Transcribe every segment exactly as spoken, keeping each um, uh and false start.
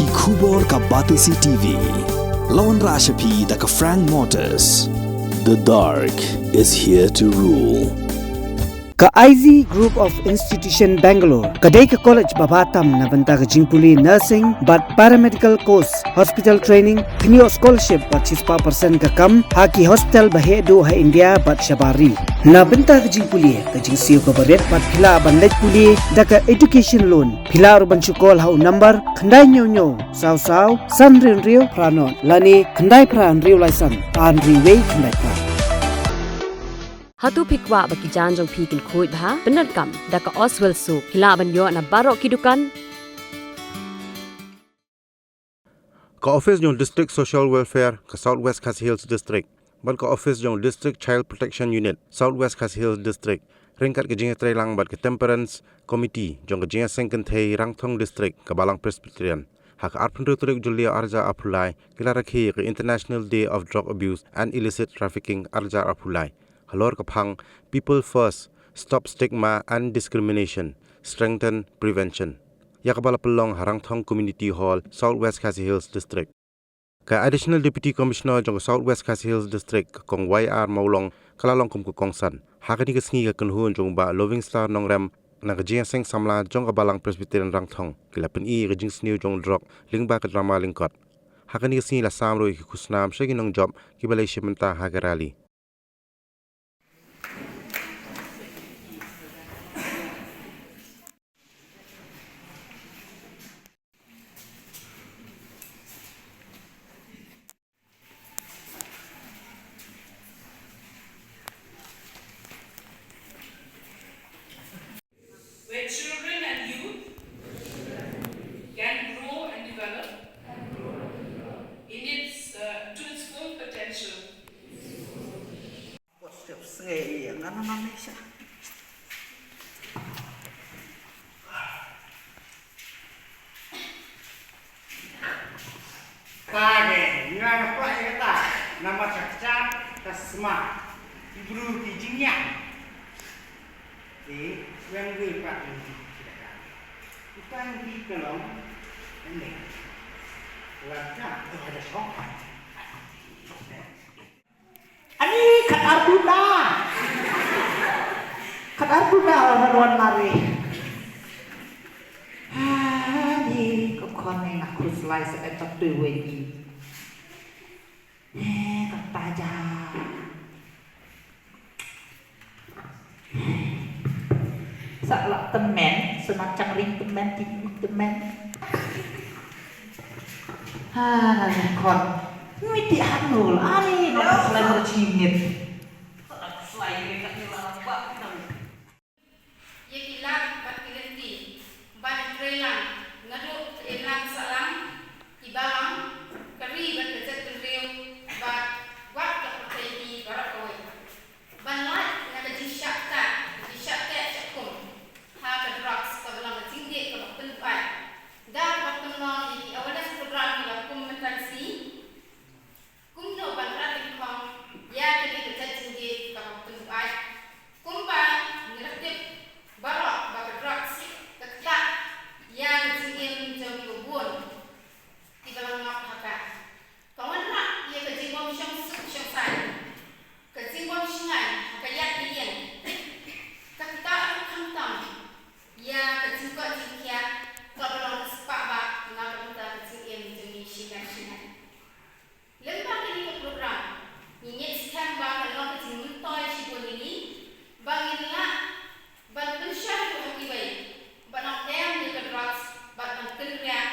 Ki khubor ka Batesi T V. La wanrah sha phi da ka Frank Motors. The dark is here to rule. Ka I Z Group of Institution Bangalore ka dei ka college ba bha tam na bynta ka jingpule nursing bad paramedical course, hospital training, pynïoh scholarship bad shispah percent ka kam ha ki hospital ba heh duh ha India bad shabar ri. Na bynta ka jingpule ka jingsiew kaba rit bad phi lah ban leit pule da ka education loan. Phi lah ruh ban shu call ha u number khyndai hynñiew hynñiew saw saw san hynriew hynriew phra nod lane khyndai phra hynriew lai san ar hynriew wei khyndai phra. Hato phi kwah ba ki jaiñ jong phi kin khuid bha? Pyndonkam da ka Oswell Soap. Phi lah ban ïoh na baroh ki dukan. Ka office jong District Social Welfare ka South West Khasi Hills District bad ka office jong District Child Protection Unit South West Khasi Hills District ryngkat ka jingïatreilang bad ka Temperance Committee jong ka Jingïaseng Kynthei Rangthong District ka Balang Presbyterian ha ka arphew hynriew tarik Jylliew arhajar arphew lai ki la rakhe ïa ka International Day of Drug Abuse and Illicit Trafficking arhajar arphew lai halor ka phang People First, Stop Stigma and Discrimination, Strengthen Prevention, ïa kaba la pynlong ha Rangthong Community Hall, South West Khasi Hills District. Ka Additional Deputy Commissioner jong ka South West Khasi Hills District, ka Kong Y R Mawlong, ka la long kum ka kongsan. Ha kane ka sngi ka kynhun jong u Bah Loving Star Nongrem na ka Jingïaseng Samla jong ka Balang Presbyterian Rangthong ki la pyni ïa ka jingsniew jong u drok lyngba ka drama lyngkot. Ha kane ka sngi la sam ruh ïa ki khusnam sha ki nongjop kiba la ïashim bynta ha ka rally. Where children and youth can grow and develop in its, uh, to its full potential. Kane nga nga pah ïa kata namar ka kjat ka sma ki briew ki jingïap. Te wan ngi pat ngi kita ka. Kita ngi ka long ende. Wan ka tu ada shong. Ani khat ar duna. Khat ar duna la wan lari. Ani ko khon ne nga khuslai sa et tu wen i. He kata ja. Sa la temen, sa ma chang ring temen, ti temen. Ha, kon. Miti hanul, ani no slai mo chimit. Ïa ki lad bad ki lynti ban trei lang naduh ka imlang sahlang, ki balang, ka ri bad ka jaitbynriew bad wat ka pyrthei hi baroh kawei. Ban lait na ka jingshah ktah, ka jingshah teh shah kum ha ka drugs kaba long ka jingdih kaba pynbuaid. Da kaba pynlong ïa ki awareness program kiba kum mynta ka sngi. Kumno ban rat nyngkong ïa kane ka jait jingdih kaba pynbuaid. Kumba ngi la tip baroh ba ka drugs ka ktah ïa ka jingim jong kiba bun kiba la ngop ha ka. Ka wanrah ïa ka jingbym shong suk shong sai, ka jingbym shngaiñ ha ka ïap ka ïeng. Ka ktah ruh khamtam ïa ka jingkoit jingkhiah kaba long ka spah bah na ka bynta ka jingim jong ngi shi nait shi nait. Lyngba kane ka program, ngi ngeit skhem ba kan long ka jingmyntoi shibun ïa ngi, ba ngin lah ban pynshoi ruh ha kiwei, ban ym em ïa ka drugs, bad ban kynriah,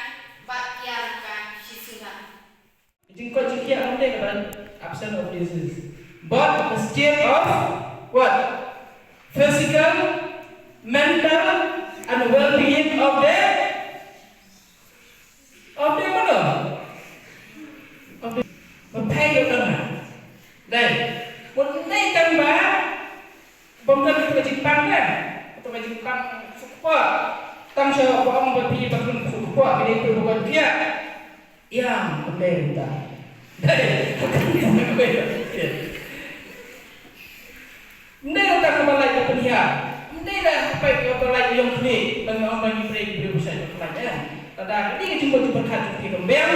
bad ïa ka shisien. Jingkoit jingkhiah ym dei ka ban absence of disease, but the state of what? Physical, mental, and well-being of the Of the mano? Of the, ba phi ïoh tang ha. Dei. Bad ym dei tang ba bym don kato ka jingpang, ka kato ka jingpang suk kpoh. Tang sha ba ong ba phi ba khun suk kpoh, phi dei phi ba khun phi ïa. Ïa, ym dei ta. Dei. Ym dei tang ba lait ba pynhiar. Ym dei tang ba lait ba ïong khlieh. Ba nga ong ba ngi trei ki briew ba shait ba lait, eh. Lada ka dei ka jingmut jingpyrkhat jong phi kam biang,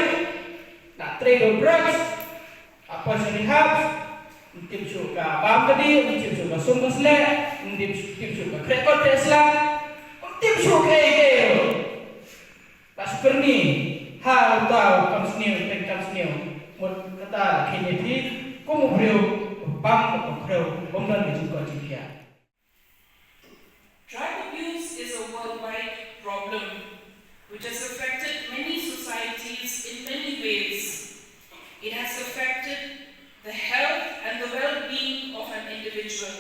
la trei da u drugs, la poi sha rehab, ym tip shuh ka bam ka dih, ym tip shuh ka sum ka sleh, ym tip shuh, tip shuh ka khreh kot khreh sla, ym tip shuh kaei kaei ruh. La shu kyrni ha uta u kam sniew, peng kam sniew. Mut kata la kheiñ ïa phi kum u briew, bam u khrew, bym don ka jingkoit jingkhiah. Drug abuse is a worldwide problem which has affected many societies in many ways. It has affected the health and the well-being of an individual,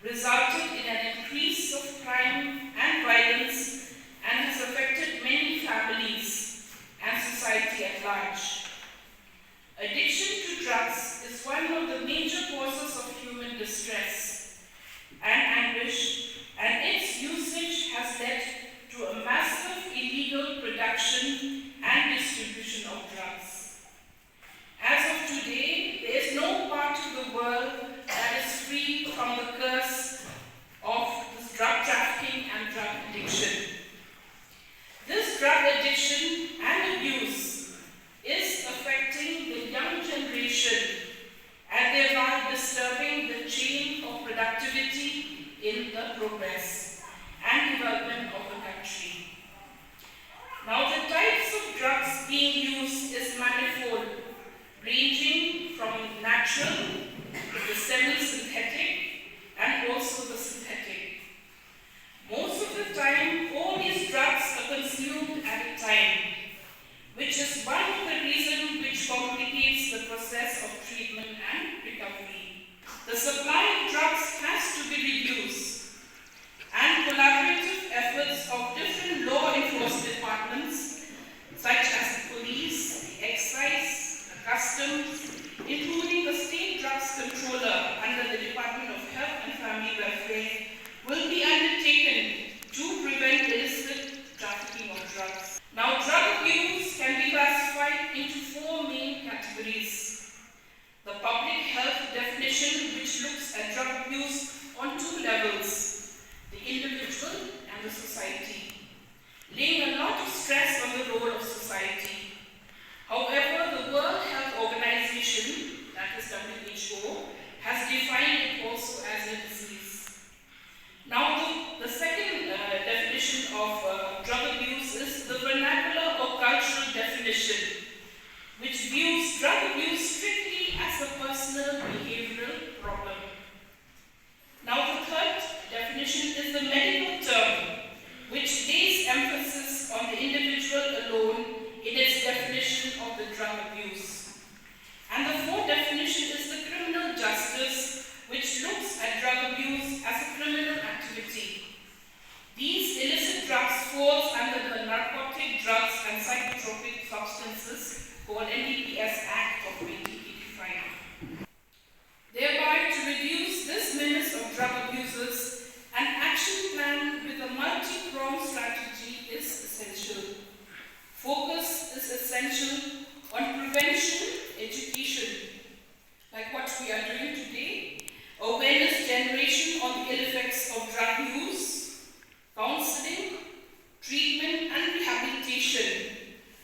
resulted in an increase of crime and violence, and has affected many families and society at large. Addiction to drugs is one of the major causes of human distress and anguish, and its usage has led to a massive illegal production and distribution of drugs. As of today, there is no part of the world that is free from the curse of this drug trafficking and drug addiction. This drug addiction and abuse is affecting the young generation and thereby disturbing the chain of productivity in the progress and development of the country. Now, the types of drugs being used is manifold, ranging from natural, the semi-synthetic, and also the synthetic. Most of the time, all these drugs are consumed at a time, which is one of the reasons which complicates the process of treatment and recovery. The supply of drugs has to be reduced, and collaborative efforts of different law enforcement departments, such as the police, the excise, the customs, including the state drugs controller under the Department of Health and Family Welfare, will be undertaken to prevent illicit trafficking of drugs. Now, drug abuse can be classified into four main categories. The public health definition, which looks at drug abuse on two levels, the individual and the society, laying a lot of stress on the role of society. However, the World Health Organization, that is W H O, has defined it also as a disease. Now, the, the second uh, definition of uh, drug abuse is the vernacular or cultural definition, which views drug abuse strictly as a personal behavioral problem. Now, the third definition is the medical term, which lays emphasis on the individual alone in its definition of the drug abuse. And the fourth definition is the criminal justice, which looks at drug abuse as a criminal activity. These illicit drugs falls under the Narcotic Drugs and Psychotropic Substances, called N D P S Act of twenty eighty-five. Thereby, to reduce this menace of drug abusers, an action plan with a multi-pronged strategy is essential. Focus is essential on prevention, education, like what we are doing today, awareness generation on the ill effects of drug use, counseling, treatment and rehabilitation,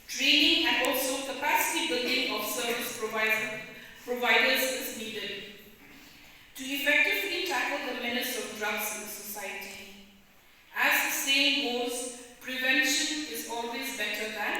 training and also capacity building of service provider, providers is needed to effectively tackle the menace of drugs in the society. As the saying goes, prevention is always better than